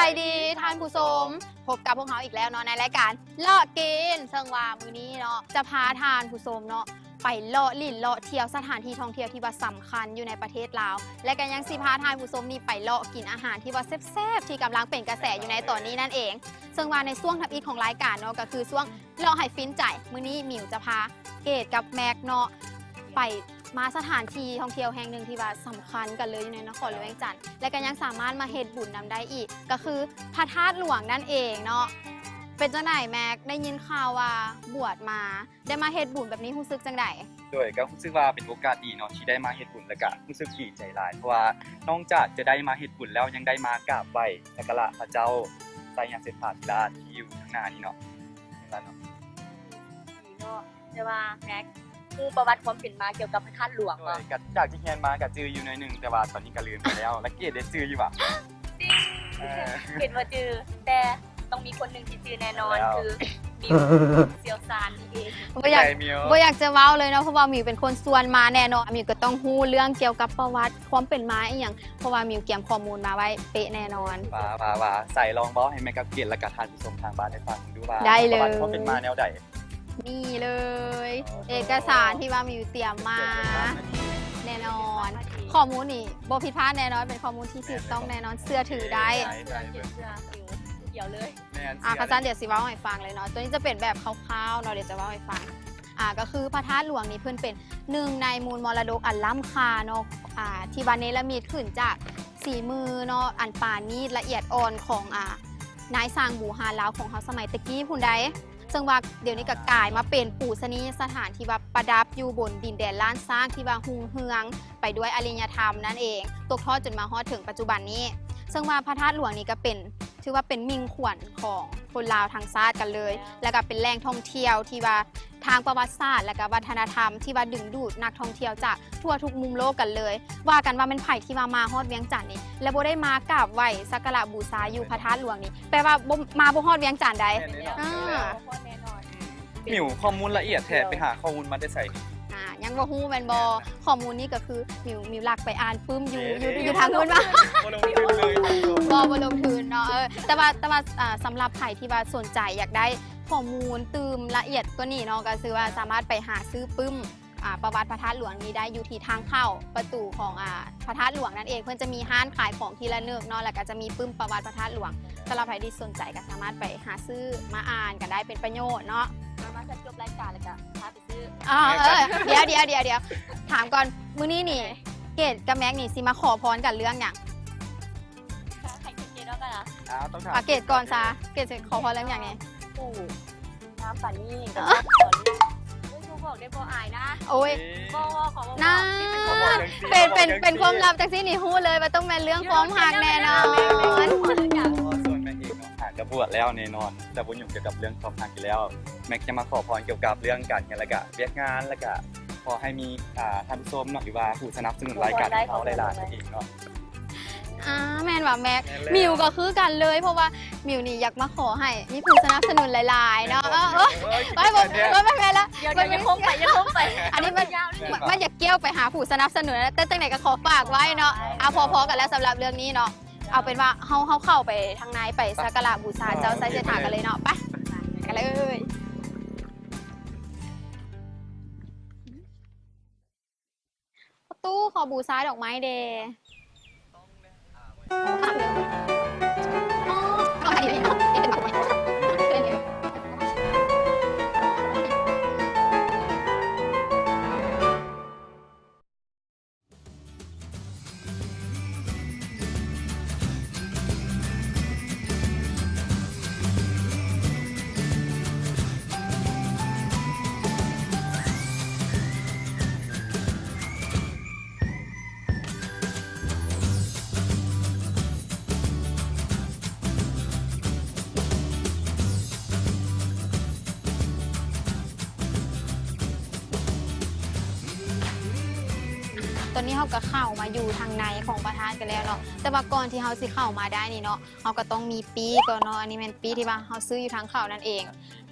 ສະບາຍດີທ່ານຜູ້ຊົມ, ພົບກັບພວກເຮົາອີກແລ້ວເນາະ ໃນລາຍການເລາະກິນ. ເຊິ່ງວ່າມື້ນີ້ເນາະ ຈະພາທ່ານຜູ້ຊົມເນາະ ໄປເລາະຫຼິ້ນເລາະທ່ຽວສະຖານທີ່ທ່ອງທ່ຽວທີ່ວ່າສຳຄັນຢູ່ໃນປະເທດລາວ ແລະ ກໍຍັງຊິພາທ່ານຜູ້ຊົມນີ້ໄປເລາະກິນອາຫານທີ່ວ່າແຊບໆ ທີ່ກຳລັງເປັນກະແສຢູ່ໃນຕອນນີ້ນັ້ນເອງ. ເຊິ່ງວ່າໃນຊ່ວງທຳອິດຂອງລາຍການເນາະ ກໍຄືຊ່ວງເລາະໃຫ້ຟິນໃຈ. ມື້ນີ້ມິວຈະພາເກດກັບແມັກເນາະ ໄປມາສະຖານທີ່ທ່ອງທ່ຽວແຫ່ງໜຶ່ງທີ່ວ່າສຳຄັນກັນເລີຍຢູ່ໃນນະຄອນຫຼວງວຽງຈັນ ແລະ ກໍຍັງສາມາດມາເຮັດບຸນນຳໄດ້ອີກ ກໍຄືພະທາດຫຼວງນັ້ນເອງເນາະ. ເປັນຈັ່ງໃດແມັກ? ໄດ້ຍິນຂ່າວວ່າບວດມາ ໄດ້ມາເຮັດບຸນແບບນີ້ຮູ້ສຶກຈັ່ງໃດ? ໂດຍ ກໍຮູ້ສຶກວ່າເປັນໂອກາດດີເນາະ ທີ່ໄດ້ມາເຮັດບຸນ ແລ້ວກໍຮູ້ສຶກດີໃຈຫຼາຍ ເພາະວ່ານອກຈາກຈະໄດ້ມາເຮັດບຸນແລ້ວ ຍັງໄດ້ມາກາບໄຫວ້ສັກກາລະພະເຈົ້າໄຊຍະເສດຖາທິລາດທີ່ຢູ່ຂ້າງໜ້ານີ້ເນາະ ແມ່ນລະເນາະ. ດີເນາະ ແຕ່ວ່າແມັກຮູ້ປະຫວັດຄວາມເປັນມາກ່ຽວກັບພະທາດຫຼວງບໍ່? ໂດຍ ກໍຈາກທີ່ຮຽນມາກໍຈື່ຢູ່ໜ້ອຍໜຶ່ງ ແຕ່ວ່າຕອນນີ້ກໍລືມໄປແລ້ວ. ແລ້ວເກດໄດ້ຈື່ຢູ່ຫວາ? ເອີ ເຫັນວ່າຈື່ ແຕ່ຕ້ອງມີຄົນໜຶ່ງທີ່ຈື່ແນ່ນອນ ແລ້ວ ຄືມິວ ຊ່ຽວຊານນີ້ເອງ. ບໍ່ຢາກ ບໍ່ຢາກຈະເວົ້າເລີຍເນາະ ເພາະວ່າມິວເປັນຄົນຊວນມາແນ່ນອນ. ມິວກໍຕ້ອງຮູ້ເລື່ອງກ່ຽວກັບປະຫວັດຄວາມເປັນມາອີ່ຫຍັງ ເພາະວ່າມິວກຽມຂໍ້ມູນມາໄວ້ເປະແນ່ນອນ. ວ່າ ວ່າ ວ່າ ໃສ່ລອງເວົ້າໃຫ້ແມັກກັບເກດ ແລ້ວກໍທ່ານຜູ້ຊົມທາງບ້ານໄດ້ຟັງເບິ່ງດູວ່າ ໄດ້ເລີຍ ປະຫວັດຄວາມເປັນມາແນວໃດ? ນີ້ເລີຍ ເອກະສານທີ່ວ່າມິວຕຽມມາ ແນ່ນອນ ຂໍ້ມູນນີ້ບໍ່ຜິດພາດແນ່ນອນ ເປັນຂໍ້ມູນທີ່ຖືກຕ້ອງແນ່ນອນ ເຊື່ອຖືໄດ້. ດຽວຊິເວົ້າໃຫ້ຟັງເລີຍເນາະ ໂຕນີ້ຈະເປັນແບບຄ່າວໆເນາະ ດຽວຈະເວົ້າໃຫ້ຟັງ. ອ່າ ກໍຄືພະທາດຫຼວງນີ້ເພິ່ນເປັນໜຶ່ງໃນມູນມໍລະດົກອັນລ້ຳຄ່າເນາະ ອ່າ ທີ່ວ່າເນລະມິດຂຶ້ນຈາກສີມືເນາະ ອັນປານີດລະອຽດອ່ອນຂອງ ອ່າ ນາຍຊ່າງບູຮານລາວຂອງເຮົາສະໄໝແຕ່ກີ້ພຸ້ນໃດ. ເຊິ່ງວ່າດຽວນີ້ກໍກາຍມາເປັນປູຊະນີຍະສະຖານທີ່ວ່າປະດັບຢູ່ບົນດິນແດນລ້ານຊ້າງ ທີ່ວ່າຮຸ່ງເຮືອງໄປດ້ວຍອາລິຍະທຳນັ້ນເອງ ຕົກທອດຈົນມາຮອດເຖິງປັດຈຸບັນນີ້. ເຊິ່ງວ່າພະທາດຫຼວງນີ້ກໍເປັນ ຖືວ່າເປັນໝິ່ງຂວັນຂອງຄົນລາວທັງຊາດກັນເລີຍ ແລ້ວກໍເປັນແຫຼ່ງທ່ອງທ່ຽວທີ່ວ່າທາງປະຫວັດສາດ ແລ້ວກໍວັດທະນະທຳທີ່ວ່າດຶງດູດນັກທ່ອງທ່ຽວຈາກທົ່ວທຸກມຸມໂລກກັນເລີຍ. ວ່າກັນວ່າແມ່ນໃຜທີ່ວ່າມາຮອດວຽງຈັນນີ້ ແລ້ວບໍ່ໄດ້ມາກາບໄຫວ້ສັກກາລະບູຊາຢູ່ພະທາດຫຼວງນີ້ ແປວ່າບໍ່ ມາບໍ່ຮອດວຽງຈັນໃດ. ແມ່ນແນ່ນອນ ເອີ ແມ່ນແນ່ນອນ. ມິວ ຂໍ້ມູນລະອຽດແທ້ ໄປຫາຂໍ້ມູນມາແຕ່ໃສນີ້? ອ່າ ຍັງບໍ່ຮູ້ແມ່ນບໍ່? ແມ່ນແຫຼະ ຂໍ້ມູນນີ້ກໍຄືມິວ ມິວລັກໄປອ່ານປຶ້ມຢູ່ ເດ້ ຢູ່ ຢູ່ທາງພຸ້ນມາ ບໍ່ລົງທຶນເລີຍ ບໍ່ ບໍ່ລົງທຶນເນາະ. ເອີ ແຕ່ວ່າ ແຕ່ວ່າ ອ່າ ສຳລັບໃຜທີ່ວ່າສົນໃຈຢາກໄດ້ຂໍ້ມູນຕື່ມລະອຽດກວ່ານີ້ເນາະ ກໍຄືວ່າສາມາດໄປຫາຊື້ປຶ້ມ ອ່າ ປະຫວັດພະທາດຫຼວງນີ້ໄດ້ຢູ່ທີ່ທາງເຂົ້າປະຕູຂອງ ອ່າ ພະທາດຫຼວງນັ້ນເອງ. ເພິ່ນຈະມີຮ້ານຂາຍຂອງທີ່ລະນຶກເນາະ ແລ້ວກໍຈະມີປຶ້ມປະຫວັດພະທາດຫຼວງ. ສຳລັບໃຜທີ່ສົນໃຈກໍສາມາດໄປຫາຊື້ມາອ່ານກັນໄດ້ເປັນປະໂຫຍດເນາະ. ມາ ມາ ຄັນຈົບລາຍການແລ້ວກໍພາໄປຊື້. ອໍ ເອີ ດຽວ ດຽວ ດຽວ ດຽວ ຖາມກ່ອນ ມື້ນີ້ນີ້ ເກດກັບແມັກນີ້ຊິມາຂໍພອນກັນເລື່ອງຫຍັງ? ໃຫ້ເກດເວົ້າກ່ອນລະ. ອ້າວ ຕ້ອງຖາມ ອ່າ ເກດກ່ອນຊະ ເກດຊິຂໍພອນເລື່ອງຫຍັງນີ້? ປູ ງາມປານນີ້ ເອີ ກໍບອກໄດ້ບໍ່ອາຍນະ. ໂອ້ຍ ເອີ ບໍ່ ບໍ່ ຂໍບໍ່ບອກ. ນັ້ນ ຂໍບອກຈັ່ງຊີ້ ເປັນ ເປັນ ຂໍບອກຈັ່ງຊີ້ ເປັນຄວາມລັບຈັ່ງຊີ້ນີ້ຮູ້ເລີຍວ່າຕ້ອງແມ່ນເລື່ອງຄວາມຮັກແນ່ນອນ. ສ່ວນແມັກເອງເນາະ ຫາກະບວດແລ້ວແນ່ນອນ ຈະບໍ່ຫຍຸ້ງກ່ຽວກັບເລື່ອງຄວາມຮັກຢູ່ແລ້ວ. ແມັກຈະມາຂໍພອນກ່ຽວກັບເລື່ອງການເງິນ ແລ້ວກະວຽກງານ ແລ້ວກະຂໍໃຫ້ມີ ອ່າ ທ່ານຜູ້ຊົມເນາະ ຫຼືວ່າຜູ້ສະໜັບສະໜູນລາຍການຂອງເຮົາຫຼາຍໆນັ້ນເອງເນາະ. ອ່າ ແມ່ນວ່າແມັກ ແມ່ນແລ້ວ ມິວກໍຄືກັນເລີຍ ເພາະວ່າມິວນີ້ຢາກມາຂໍໃຫ້ມີຜູ້ສະໜັບສະໜູນຫຼາຍໆເນາະ. ເອີ ເອີ ໄປ ບໍ່ ບໍ່ແມ່ນລະ ດຽວ ດຽວ ຢ່າໂຄ້ງໄປ ຢ່າໂຄ້ງໄປ. ອັນນີ້ມັນ ມັນ ມັນຢາກກ່ຽວໄປຫາຜູ້ສະໜັບສະໜູນ ແຕ່ຈັ່ງໃດກໍຂໍຝາກໄວ້ເນາະ. ເອົາ ພໍໆກັນແລ້ວສຳລັບເລື່ອງນີ້ເນາະ. ເອົາເປັນວ່າເຮົາ ເຮົາເຂົ້າໄປທາງໃນ ໄປສັກກາລະບູຊາເຈົ້າໄຊເສດຖາກັນເລີຍເນາະ. ໄປ ໄປກັນເລີຍ. ປະຕູ ຂໍບູຊາດອກໄມ້ແດ່. ຕອນນີ້ເຮົາກໍເຂົ້າມາຢູ່ທາງໃນຂອງພະທາດກັນແລ້ວເນາະ, ແຕ່ວ່າກ່ອນທີ່ເຮົາຊິເຂົ້າມາໄດ້ນີ້ເນາະ ເຮົາກໍຕ້ອງມີປີ້ກ່ອນເນາະ. ອັນນີ້ແມ່ນປີ້ທີ່ວ່າເຮົາຊື້ຢູ່ທາງເຂົ້ານັ້ນເອງ,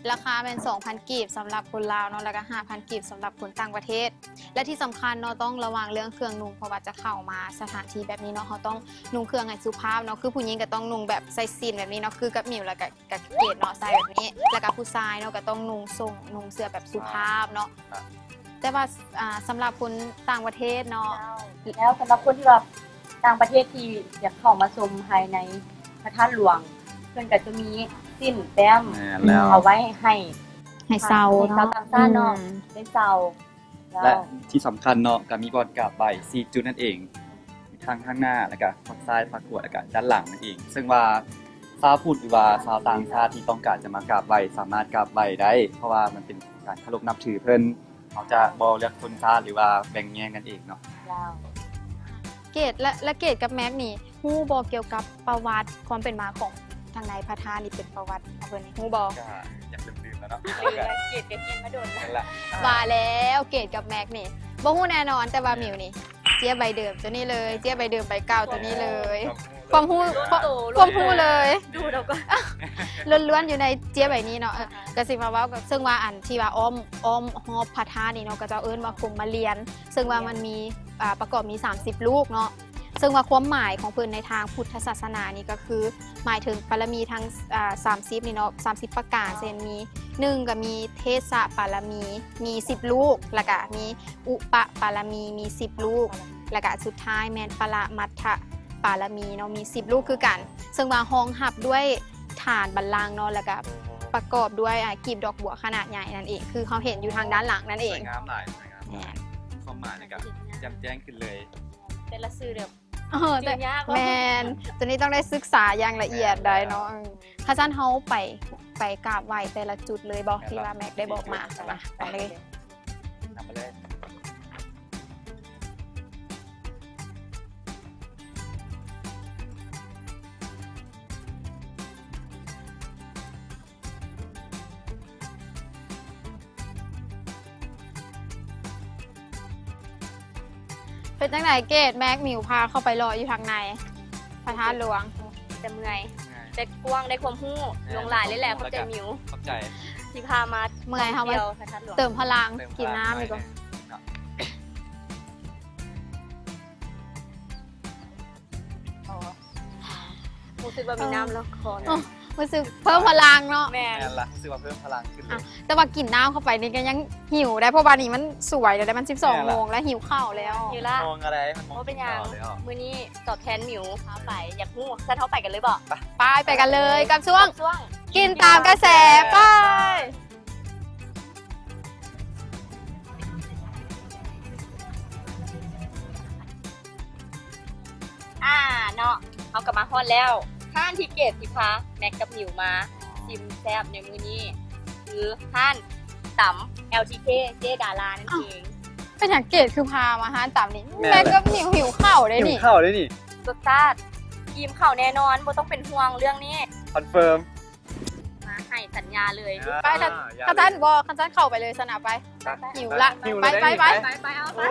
ລາຄາແມ່ນສອງພັນກີບສຳລັບຄົນລາວເນາະ ແລ້ວກໍຫ້າພັນກີບສຳລັບຄົນຕ່າງປະເທດ. ແລະທີ່ສຳຄັນເນາະ ຕ້ອງລະວັງເລື່ອງເຄື່ອງນຸ່ງ ເພາະວ່າຈະເຂົ້າມາສະຖານທີ່ແບບນີ້ເນາະ ເຮົາຕ້ອງນຸ່ງເຄື່ອງໃຫ້ສຸພາບເນາະ. ຄືຜູ້ຍິງກໍຕ້ອງນຸ່ງແບບໃສ່ສິ້ນແບບນີ້ເນາະ ຄືກັບໝິວ ແລ້ວກໍ ກະເກດເນາະ ໃສ່ແບບນີ້ ແລ້ວກະຜູ້ຊາຍເນາະ ກະຕ້ອງນຸ່ງສົ້ງ ນຸ່ງເສື້ອແບບສຸພາບເນາະ. ແຕ່ວ່າ ອ່າ ສຳລັບຄົນຕ່າງປະເທດເນາະ ເຈົ້າ ແລ້ວສຳລັບຄົນທີ່ວ່າຕ່າງປະເທດທີ່ຢາກເຂົ້າມາຊົມພາຍໃນພະທາດຫຼວງ ເພິ່ນກະຈະມີສິ້ນແຕ້ມ ແມ່ນແລ້ວ ເອົາໄວ້ໃຫ້ ໃຫ້ເຊົ່າ ໃຫ້ຊາວຕ່າງຊາດເນາະ ອືມ ໄດ້ເຊົ່າ. ແລະທີ່ສຳຄັນເນາະ ກະມີບ່ອນກາບໄຫວ້ສີ່ຈຸດນັ້ນເອງ ທັງທາງໜ້າ ແລ້ວກະຝັ່ງຊ້າຍ ຝັ່ງຂວາ ແລ້ວກະດ້ານຫຼັງນັ້ນເອງ. ເຊິ່ງວ່າຊາວພຸດ ຫຼືວ່າຊາວຕ່າງຊາດທີ່ຕ້ອງການຈະມາກາບໄຫວ້ ສາມາດກາບໄຫວ້ໄດ້ ເພາະວ່າມັນເປັນການເຄົາລົບນັບຖືເພິ່ນ. ເຮົາຈະບໍ່ເລືອກຊົນຊາດ ຫຼືວ່າແບ່ງແຍກກັນເອງເນາະ. ເຈົ້າ ເກດ ແລະ ແລະເກດກັບແມັກນີ້ ຮູ້ບໍ່ກ່ຽວກັບປະຫວັດຄວາມເປັນມາຂອງທາງໃນພະທາດນີ້ ເປັນປະຫວັດຂອງເພິ່ນນີ້ ຮູ້ບໍ່? ກະຢາກລືມໆແລ້ວເນາະ ເກດກະຮຽນມາດົນແລ້ວ ວ່າແລ້ວເກດກັບແມັກນີ້ບໍ່ຮູ້ແນ່ນອນ ແຕ່ວ່າໝິວນີ້ ເຈ້ຍໃບເດີມໂຕນີ້ເລີຍ ເຈ້ຍໃບເດີມໃບເກົ່າໂຕນີ້ເລີຍ. ຄວາມຮູ້ ຄວາມຮູ້ເລີຍ ດູດອກກ່ອນ ລ້ວນໆຢູ່ໃນເຈ້ຍໃບນີ້ເນາະ. ເອີ ກະຊິມາເວົ້າກັນ ເຊິ່ງວ່າອັນທີ່ວ່າອ້ອມ ອ້ອມຮອບພະທາດນີ້ເນາະ ເຂົາເຈົ້າເອີ້ນວ່າພົມມະລຽນ ເຊິ່ງວ່າມັນມີ ອ່າ ປະກອບມີສາມສິບລູກເນາະ. ເຊິ່ງວ່າຄວາມໝາຍຂອງເພິ່ນໃນທາງພຸດທະສາສະໜານີ້ກໍຄື ໝາຍເຖິງບາລະມີທັງ ອ່າ ສາມສິບນີ້ເນາະ ສາມສິບປະການ ເຊັ່ນມີ ໜຶ່ງ ກໍມີເທສະບາລະມີ ມີສິບລູກ ແລ້ວກະມີອຸປະບາລະມີ ມີສິບລູກ ແລ້ວກະສຸດທ້າຍແມ່ນປະລະມັດທະບາລະມີເນາະ ມີສິບລູກຄືກັນ. ເຊິ່ງວ່າຮອງຮັບດ້ວຍຖານບັນລັງເນາະ ແລ້ວກະປະກອບດ້ວຍ ອ່າ ກີບດອກບົວຂະໜາດໃຫຍ່ນັ້ນເອງ ຄືເຮົາເຫັນຢູ່ທາງດ້ານຫຼັງນັ້ນເອງ. ສວຍງາມຫຼາຍ ສວຍງາມຫຼາຍ ແມ່ນ ຄວາມໝາຍນີ້ກະແຈ່ມແຈ້ງຂຶ້ນເລີຍ ແຕ່ລະຊື່ແບບ ເອີ ແຕ່ ແມ່ນ ໂຕນີ້ຕ້ອງໄດ້ສຶກສາຢ່າງລະອຽດໄດ໋ເນາະ. ເອີ ຄັນຊັ້ນເຮົາໄປ ໄປກາບໄຫວ້ແຕ່ລະຈຸດເລີຍບໍ່ ທີ່ວ່າແມັກໄດ້ບອກມາ? ໄປເລີຍ ນຳໄປເລີຍ. ເປັນຈັ່ງໃດເກດ ແມັກ ໝິວ ພາເຂົ້າໄປເລາະຢູ່ທາງໃນພະທາດຫຼວງ? ແຕ່ເມື່ອຍ ແຕ່ກວ້າງ ໄດ້ຄວາມຮູ້ຫຼວງຫຼາຍເລີຍແຫຼະ. ຂອບໃຈໝິວ ຂອບໃຈທີ່ພາມາ ເມື່ອຍ ເຮົາມາທ່ອງທ່ຽວພະທາດຫຼວງ ເຕີມພະລັງ ເຕີມພະລັງ ກິນນ້ຳດີກວ່າ. ອໍ ຮູ້ສຶກວ່າມີນ້ຳລອງຄໍເນາະ ຮູ້ສຶກເພີ່ມພະລັງເນາະ. ແມ່ນ ແມ່ນລະ ຮູ້ສຶກວ່າເພີ່ມພະລັງຂຶ້ນເລີຍ. ແຕ່ວ່າກິນນ້ຳເຂົ້າໄປນີ້ກໍຍັງຫິວໄດ໋ ເພາະວ່ານີ້ມັນສວຍແລ້ວ ມັນສິບສອງໂມງແລ້ວ ຫິວເຂົ້າແລ້ວ. ຫິວລະ ໂມງອະໄລ ມັນໂມງ ບໍ່ເປັນຫຍັງ ກິນເຂົ້າແລ້ວ. ມື້ນີ້ຕອບແທນໝິວພາໄປ ຢາກຮູ້ ຊັ້ນເຮົາໄປກັນເລີຍບໍ່? ໄປ ໄປກັນເລີຍ ກັບຊ່ວງ ກັບຊ່ວງ ກິນຕາມກະແສ ໄປ. ອ່າເນາະ ເຮົາກໍມາຮອດແລ້ວ ຮ້ານທີ່ເກດຊິພາແມັກກັບໝິວມາຊິມແຊບໃນມື້ນີ້ ຄືຮ້ານຕຳ ແອລທີເຄ ເຈ້ດາລານັ້ນເອງ. ເປັນຫຍັງເກດຄືພາມາຮ້ານຕຳນີ້? ແມ່ນ ແມັກກັບໝິວຫິວເຂົ້າເດ້ນີ້ ຫິວເຂົ້າເດ້ນີ້. ລົດຊາດອີ່ມເຂົ້າແນ່ນອນ ບໍ່ຕ້ອງເປັນຫ່ວງເລື່ອງນີ້ ຄອນເຟີມ. ມາໃຫ້ສັນຍາເລີຍ. ອ່າ ໄປ ຄັນ ຄັນຊັ້ນບໍ່ ຄັນຊັ້ນເຂົ້າໄປເລີຍຊັ້ນນະ ໄປ. ຫິວລະ ຫິວລະ ໄປ ໄປ ໄປ ໄປ ໄປ ເອົາ ໄປ.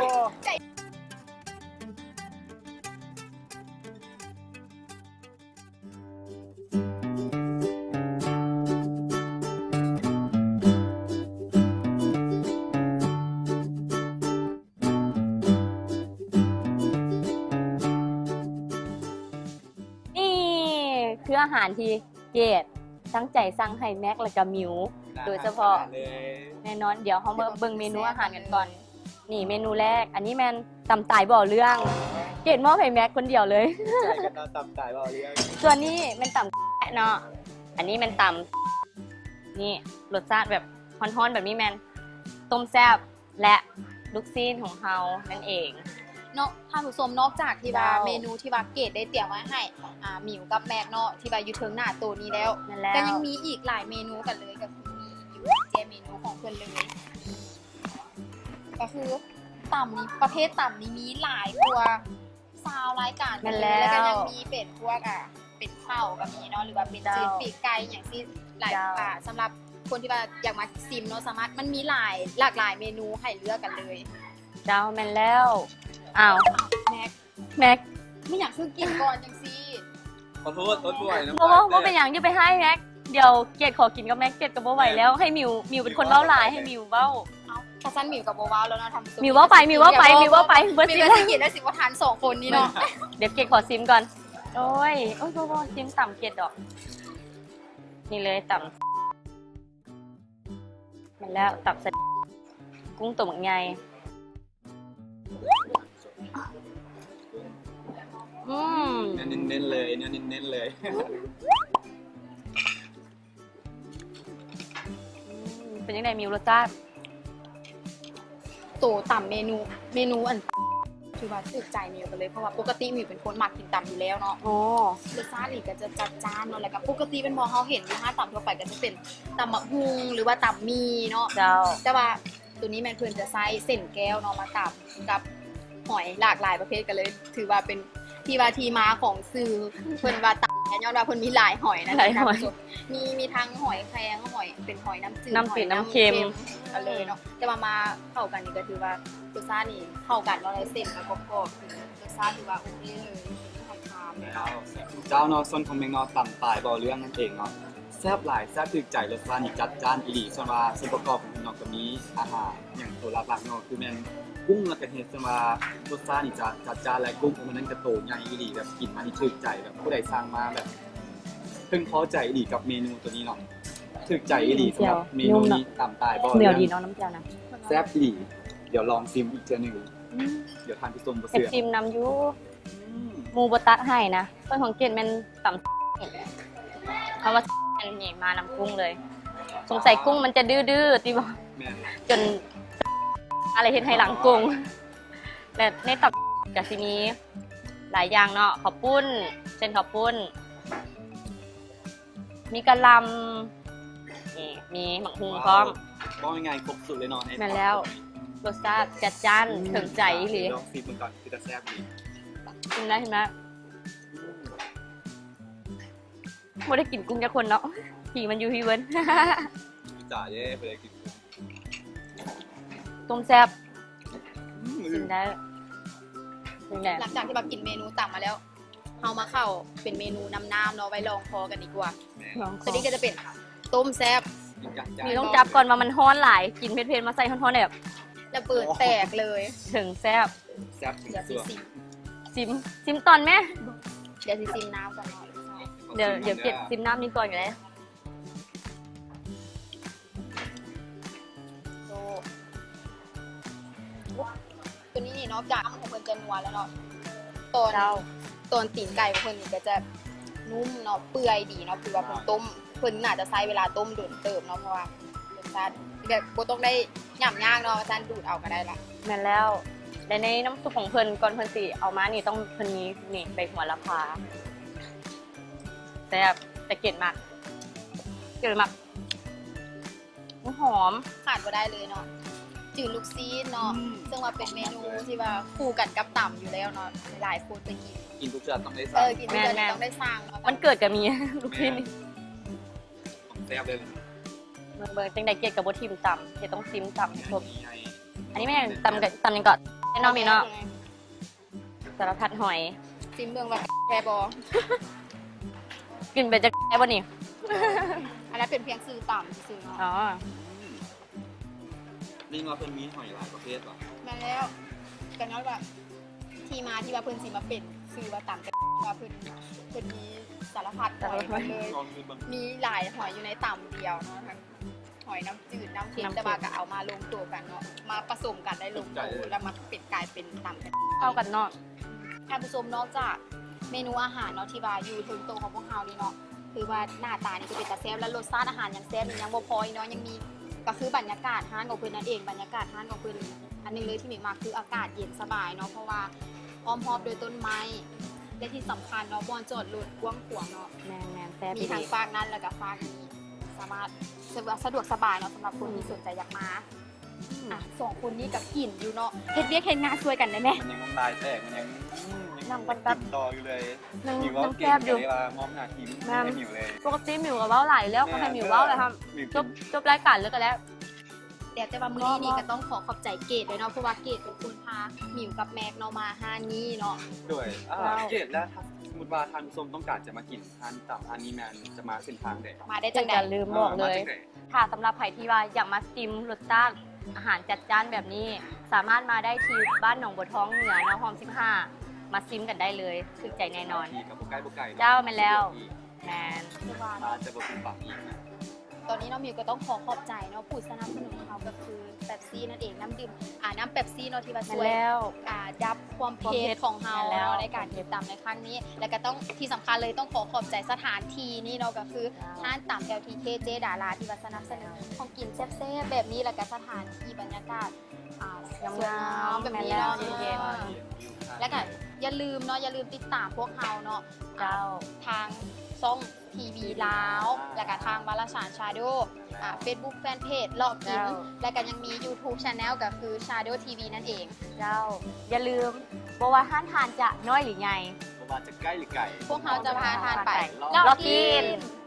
ນີ້ຄືອາຫານທີ່ ເກດຕັ້ງໃຈສັ່ງໃຫ້ແມັກ ແລ້ວກະໝິວ ໂດຍສະເພາະ. ແນ່ນອນ ດຽວເຮົາມາເບິ່ງເມນູອາຫານກັນກ່ອນ. ນີ້ເມນູແລກ ອັນນີ້ແມ່ນຕຳຕາຍບໍ່ເລື່ອງ ເກດມອບໃຫ້ແມັກຄົນດຽວເລີຍ. ໃຈກັນເນາະ ຕຳຕາຍບໍ່ເລື່ອງ. ສ່ວນນີ້ແມ່ນຕຳເນາະ ອັນນີ້ແມ່ນຕຳ ນີ້ລົດຊາດແບບຮ້ອນໆແບບນີ້ແມ່ນຕົ້ມແຊບ ແລະ ລູກຊີ້ນຂອງເຮົານັ້ນເອງເນາະທ່ານຜູ້ຊົມ. ນອກຈາກທີ່ວ່າ ເຈົ້າ ເມນູທີ່ວ່າເກດໄດ້ຕຽມໄວ້ໃຫ້ ອ່າ ໝິວກັບແມັກເນາະ ທີ່ວ່າຢູ່ເທິງໜ້າໂຕະນີ້ແລ້ວ ແມ່ນແລ້ວ ກໍຍັງມີອີກຫຼາຍເມນູກັນເລີຍ ກໍຄືມີຢູ່ເຈັດເມນູຂອງເພິ່ນເລີຍ ກໍຄືຕຳນີ້ ປະເພດຕຳນີ້ມີຫຼາຍກວ່າ ຊາວລາຍການ ແມ່ນແລ້ວ ແລ້ວກໍຍັງມີເປັນພວກ ອ່າ ເປັນເຂົ້າກໍມີເນາະ ຫຼືວ່າເປັນ ເຈົ້າ ຊີ້ນປີກໄກ່ຫຍັງຊີ້ ຫຼາຍ ເຈົ້າ ອ່າ ສຳລັບຄົນທີ່ວ່າຢາກມາຊິມເນາະ ສາມາດ ມັນມີຫຼາຍ ຫຼາກຫຼາຍເມນູໃຫ້ເລືອກກັນເລີຍ. ເຈົ້າ ແມ່ນແລ້ວ. ອ້າວ ແມັກ ແມັກ ມີຫຍັງຄືກິນກ່ອນຈັ່ງຊີ້? ຂໍໂທດ ໂທດບໍ່ໄຫວນຳ ບໍ່ ບໍ່ ບໍ່ເປັນຫຍັງ ຢ່າໄປຮ້າຍແມັກ. ດຽວເກດຂໍກິນກັບແມັກ ເກດກໍບໍ່ໄຫວແລ້ວ. ໃຫ້ມິວ ມິວເປັນຄົນເວົ້າຫຼາຍ ໃຫ້ມິວເວົ້າ. ເອົ້າ ຖ້າຊັ້ນມິວກໍບໍ່ເວົ້າແລ້ວເນາະ ທ່ານຜູ້ຊົມ. ມິວເວົ້າໄປ ມິວເວົ້າໄປ ມິວເວົ້າໄປ ເບິດສິດແລ້ວ ຊິກິນໄດ້ ຊິບໍ່ທັນສອງຄົນນີ້ເນາະ. ດຽວເກດຂໍຊິມກ່ອນ. ໂອ້ຍ ໂອ້ຍ ບໍ່ ບໍ່ ຊິມຕຳເກດດອກ. ນີ້ເລີຍ ຕຳ ແມ່ນແລ້ວ ຕຳໃສ່ກຸ້ງໂຕບັກໃຫຍ່. ອືມ ເນື້ອເນັ້ນໆເລີຍ ເນື້ອເນັ້ນໆເລີຍ. ອືມ ເປັນຈັ່ງໃດມິວ ລົດຊາດ? ໂຕຕຳເມນູ ເມນູອັນ ຖືວ່າຖືກໃຈມິວໄປເລີຍ ເພາະວ່າປົກກະຕິມິວເປັນຄົນມັກກິນຕຳຢູ່ແລ້ວເນາະ. ອໍ ລົດຊາດນີ້ກໍຈະຈັດຈ້ານເນາະ ແລ້ວກໍປົກກະຕິແມ່ນບໍ່ ເຮົາເຫັນຢູ່ຮ້ານຕຳທົ່ວໄປກໍຈະເປັນຕຳບັກຫຸ່ງ ຫຼືວ່າຕຳໝີ່ເນາະ. ເຈົ້າ ແຕ່ວ່າ ໂຕນີ້ແມ່ນເພິ່ນຈະໃຊ້ເສັ້ນແກ້ວເນາະ ມາຕຳກັບຫອຍຫຼາກຫຼາຍປະເພດ ກໍເລີຍຖືວ່າເປັນທີ່ວ່າທີ່ມາຂອງຊື່ເພິ່ນວ່າຕຳ ຍ້ອນວ່າເພິ່ນມີຫຼາຍຫອຍນະ ຫຼາຍຫອຍ ທ່ານຜູ້ຊົມ. ມີ ມີທັງຫອຍແຄງ ຫອຍ ເປັນຫອຍນ້ຳຈືດ ນ້ຳຈືດ ຫອຍນ້ຳເຄັມ ນ້ຳເຄັມ ກໍເລີຍເນາະ. ແຕ່ວ່າມາເຂົ້າກັນນີ້ກໍຖືວ່າລົດຊາດນີ້ເຂົ້າກັນເນາະ ແລະເສັ້ນກໍກອບໆ ຄືລົດຊາດຖືວ່າໂອເຄເລີຍ ເປັນຫອຍຄາມເນາະ. ເຈົ້າເນາະ ສ່ວນຂອງແມງເນາະ ຕຳປາຍບໍ່ເລື່ອງນັ້ນເອງເນາະ. ແຊບຫຼາຍ ແຊບຖືກໃຈ ລົດຊາດນີ້ຈັດຈ້ານອີ່ຫຼີ. ສ່ວນວ່າສ່ວນປະກອບຂອງເພິ່ນເນາະ ກໍມີອາຫານຫຍັງ ໂຕຫຼັກໆເນາະ ຄືແມ່ນກຸ້ງ ແລ້ວກໍເຫັດ. ສ່ວນວ່າລົດຊາດນີ້ຈະຈັດຈ້ານ ແລະກຸ້ງຂອງເພິ່ນນັ້ນກໍໂຕໃຫຍ່ອີ່ຫຼີ ແບບກິນມານີ້ຖືກໃຈ ແບບຜູ້ໃດສັ່ງມາແບບເພິ່ງພໍໃຈອີ່ຫຼີກັບເມນູໂຕນີ້ເນາະ. ຖືກໃຈອີ່ຫຼີສຳລັບເມນູນີ້ ຕຳປາຍບໍ່ເລື່ອງ ໜຽວດີເນາະ ນ້ຳແຈ່ວນະ ແຊບອີ່ຫຼີ. ດຽວລອງຊິມອີກເທື່ອໜຶ່ງ ອືມ ດຽວທ່ານຜູ້ຊົມບໍ່ເຊື່ອ ຊິມນຳຢູ່. ອືມ ໝູ່ບໍ່ຕັກໃຫ້ນະ ສ່ວນຂອງເກດແມ່ນຕຳ ຄຳວ່າອັນນີ້ມານຳກຸ້ງເລີຍ. ສົງໄສກຸ້ງມັນຈະດື້ໆຕິບໍ ແມ່ນ ຈົນອະໄລເຮັດໃຫ້ຫຼັງກຸ້ງ. ແລະໃນຕຳກະຊິມີຫຼາຍຢ່າງເນາະ ເຂົ້າປຸ້ນ ເຊັ່ນເຂົ້າປຸ້ນ ມີກະຫຼ່ຳ ນີ້ ມີໝາກຫຸ່ງພ້ອມ. ເວົ້າງ່າຍໆ ຄົບສຸດເລີຍເນາະ. ແມ່ນແລ້ວ ລົດຊາດຈັດຈ້ານ ອືມ ເຖິງໃຈອີ່ຫຼີ. ລອງຊິມເບິ່ງກ່ອນ ຄືຈະແຊບດີ. ຊິມໄດ້ ຊິມໄດ້. ອືມ ບໍ່ໄດ້ກິນກຸ້ງຈັກຄົນເນາະ ຜີມັນຢູ່ທີ່ເພິ່ນ. ອີ່ຈ່າເດ້ ບໍ່ໄດ້ກິນກຸ້ງ. ຕົ້ມແຊບ. ອືມ ຊິມໄດ້. ເປັນແບບ ຫຼັງຈາກທີ່ວ່າກິນເມນູຕຳມາແລ້ວ ເຮົາມາເຂົ້າເປັນເມນູນ້ຳໆເນາະ ໄວ້ລອງຄໍກັນດີກວ່າ. ລອງຄໍ ຕົວນີ້ກໍຈະເປັນຕົ້ມແຊບ. ນີ້ຕ້ອງຈັບກ່ອນວ່າມັນຮ້ອນຫຼາຍ ກິນເຜັດໆມາໃສ່ຮ້ອນໆແບບລະເບີດແຕກເລີຍ. ເຖິງແຊບ ແຊບເຖິງສ່ວງ. ຊິມ ຊິມຕອນແມ່ ດຽວຊິຊິມນ້ຳກ່ອນເນາະ. ດຽວ ດຽວເກັບຊິມນ້ຳນີ້ກ່ອນກໍໄດ້. ໂອ້ ຕົວນີ້ນີ້ນອກຈາກນ້ຳຂອງເພິ່ນຈະນົວແລ້ວເນາະ ຕອນ ເຈົ້າ ຕອນຕີນໄກ່ຂອງເພິ່ນນີ້ກໍຈະນຸ້ມເນາະ ເປື່ອຍດີເນາະ ຄືວ່າເພິ່ນ ອ່າ ຕົ້ມ ເພິ່ນໜ້າຈະໃຊ້ເວລາຕົ້ມດົນເຕີບເນາະ ເພາະວ່າລົດຊາດແບບບໍ່ຕ້ອງໄດ້ຫຍາບຍາກເນາະ ວ່າຊັ້ນ ດູດເອົາກໍໄດ້ລະ. ແມ່ນແລ້ວ ແລະໃນນ້ຳຊຸບຂອງເພິ່ນ ກ່ອນເພິ່ນຊິເອົາມານີ້ ຕ້ອງ ເພິ່ນມີນີ້ ໃບໂຫລະພາ ແຊບ ແຕ່ເກດມັກ ເກດມັກ. ຫອມ ຂາດບໍ່ໄດ້ເລີຍເນາະ ຈືນລູກຊີ້ນເນາະ ອືມ ເຊິ່ງວ່າເປັນເມນູທີ່ວ່າຄູ່ກັນກັບຕຳຢູ່ແລ້ວເນາະ ຫຼາຍໆຄົນໄປກິນ ກິນທຸກເທື່ອຕ້ອງໄດ້ສັ່ງ. ເອີ ກິນທຸກເທື່ອ ແມ່ນໆ ຕ້ອງໄດ້ສັ່ງເນາະ ວັນເກີດກໍມີລູກຊີ້ນ ແມ່ນ ຂອງແຊບເລີຍ. ເບິ່ງໆ ຈັ່ງໃດເກດກໍບໍ່ຖິ້ມຕຳ ເກດຕ້ອງຊິມຕຳໃຫ້ຄົບ. ອັນນີ້ແມ່ນຕຳ ຕຳຫຍັງເກາະ ແນ່ນອນມີເນາະ. ສາລະພັດຫອຍ ຊິມເບິ່ງວ່າແຊບບໍ່? ກິນໄປຈັກແຊບບໍ່ນີ້? ອັນນັ້ນເປັນພຽງຊື່ຕຳຊື່ເນາະ. ອໍ ອືມ ໄດ້ຍິນວ່າເພິ່ນມີຫອຍຫຼາຍປະເພດຫວາ? ແມ່ນແລ້ວ ກໍຍ້ອນວ່າທີ່ມາທີ່ວ່າເພິ່ນຊິມາເປັນຊື່ວ່າຕຳ ກໍວ່າເພິ່ນ ເພິ່ນມີສາລະພັດຫອຍເລີຍ ມີຫຼາຍຫອຍຢູ່ໃນຕຳດຽວເນາະ. ຫອຍນ້ຳຈືດ ນ້ຳເຄັມ ນ້ຳເຄັມ ແຕ່ວ່າກໍເອົາມາລົງຕົວກັນເນາະ ມາປະສົມກັນໄດ້ລົງຕົວ ແລ້ວມາເປັນ ກາຍເປັນຕຳ ເຂົ້າກັນເນາະ. ທ່ານຜູ້ຊົມ ນອກຈາກເມນູອາຫານເນາະ ທີ່ວ່າຢູ່ເທິງໂຕະຂອງພວກເຮົານີ້ເນາະ ຄືວ່າໜ້າຕານີ້ກໍເປັນຕາແຊບ ແລະລົດຊາດອາຫານຍັງແຊບ ຍັງບໍ່ພໍອີກເນາະ ຍັງມີ ກໍຄືບັນຍາກາດຮ້ານຂອງເພິ່ນນັ້ນເອງ ບັນຍາກາດຮ້ານຂອງເພິ່ນ ອັນໜຶ່ງເລີຍທີ່ເມກມັກ ຄືອາກາດເຢັນສະບາຍເນາະ ເພາະວ່າອ້ອມຮອບດ້ວຍຕົ້ນໄມ້ ແລະທີ່ສຳຄັນເນາະ ບ່ອນຈອດລົດກວ້າງຂວາງເນາະ. ແມ່ນໆ ແຊບ ມີທັງຟາກນັ້ນ ແລ້ວກໍຟາກນີ້ ສາມາດສະດວກ ສະດວກສະບາຍເນາະ ສຳລັບຄົນທີ່ ອືມ ສົນໃຈຢາກມາ. ອືມ ອ່ະ ສອງຄົນນີ້ກໍກິນຢູ່ເນາະ ເຮັດວຽກເຮັດງານຊ່ວຍກັນໄດ້ແມ? ມັນຍັງນ້ຳລາຍແຕກ ມັນຍັງ ອືມ ຍັງກິນຕໍ່ຢູ່ເລີຍ. ຫິວເວົ້າເກັ່ງ ກໍເລີຍວ່າມອບໜ້າທີ່ໃຫ້ມິວເລີຍ. ປົກກະຕິມິວກໍເວົ້າຫຼາຍຢູ່ແລ້ວ ກໍໃຫ້ມິວເວົ້າແຫຼະ ຈົບ ຈົບລາຍການເລີຍກໍໄດ້. ແຕ່ ແຕ່ວ່າມື້ນີ້ນີ້ກໍຕ້ອງຂໍຂອບໃຈເກດເລີຍເນາະ ເພາະວ່າເກດເປັນຄົນພາມິວກັບແມັກເນາະມາຮ້ານນີ້ເນາະ. ໂດຍ ອ່າ ເຈົ້າ ເກດ ແລ້ວຖ້າສົມມຸດວ່າທ່ານຜູ້ຊົມຕ້ອງການຈະມາກິນຮ້ານຕຳຮ້ານນີ້ແມ່ນຈະມາເສັ້ນທາງໃດ? ມາໄດ້ຈັ່ງໃດ? ກໍລືມບອກເລີຍ ມາຈັ່ງໃດ? ຖ້າສຳລັບໃຜທີ່ວ່າຢາກມາຊິມລົດຊາດອາຫານຈັດຈ້ານແບບນີ້ ສາມາດມາໄດ້ທີ່ບ້ານໜອງບົວທອງເໜືອເນາະ ຮ່ອມສິບຫ້າ ມາຊິມກັນໄດ້ເລີຍ ຖືກໃຈແນ່ນອນ. ທີ່ກໍບໍ່ໃກ້ບໍ່ໄກເນາະ ເຈົ້າ ແມ່ນແລ້ວ ສະດວກດີ ແມ່ນ ມາຈະບໍ່ຜິດຫວັງອີກນະ. ຕອນນີ້ເນາະ ມິວກໍຕ້ອງຂໍຂອບໃຈເນາະ ຜູ້ສະໜັບສະໜູນຂອງເຮົາກໍຄືເປັບຊີນັ້ນເອງ ນ້ຳດື່ມ ອ່າ ນ້ຳເປັບຊີເນາະ ທີ່ວ່າຊ່ວຍ ແມ່ນແລ້ວ ອ່າ ດັບຄວາມເຜັດຂອງເຮົາ ແມ່ນແລ້ວ ເນາະ ໃນການກິນຕຳໃນຄັ້ງນີ້ ແລ້ວກໍຕ້ອງ ທີ່ສຳຄັນເລີຍ ຕ້ອງຂໍຂອບໃຈສະຖານທີ່ນີ້ເນາະ ກໍຄື ເຈົ້າ ຮ້ານຕຳ ແອລ ທີ ເຄ ເຈ ດາລາ ທີ່ວ່າສະໜັບສະໜູນຂອງກິນແຊບໆແບບນີ້ ແລ້ວກໍສະຖານທີ່ບັນຍາກາດ ອ່າ ງາມໆ ສວຍງາມແບບນີ້ເນາະ ເຢັນໆ ແລ້ວກໍຢ່າລືມເນາະ ຢ່າລືມຕິດຕາມພວກເຮົາເນາະ ເຈົ້າ ອ່າ ທາງຊ່ອງ ທີວີລາວ ແລ້ວກໍທາງວາລະສານ Shadow ອ່າ Facebook Fanpage ເລາະກິນ ເຈົ້າ ແລ້ວກໍຍັງມີ YouTube Channel ກໍຄື Shadow ທີວີ ນັ້ນເອງ. ເຈົ້າ ຢ່າລືມ ບໍ່ວ່າຮ້ານທ່ານຈະນ້ອຍຫຼືໃຫຍ່ ບໍ່ວ່າຈະໃກ້ຫຼືໄກ ພວກເຮົາຈະພາທ່ານໄປເລາະກິນ.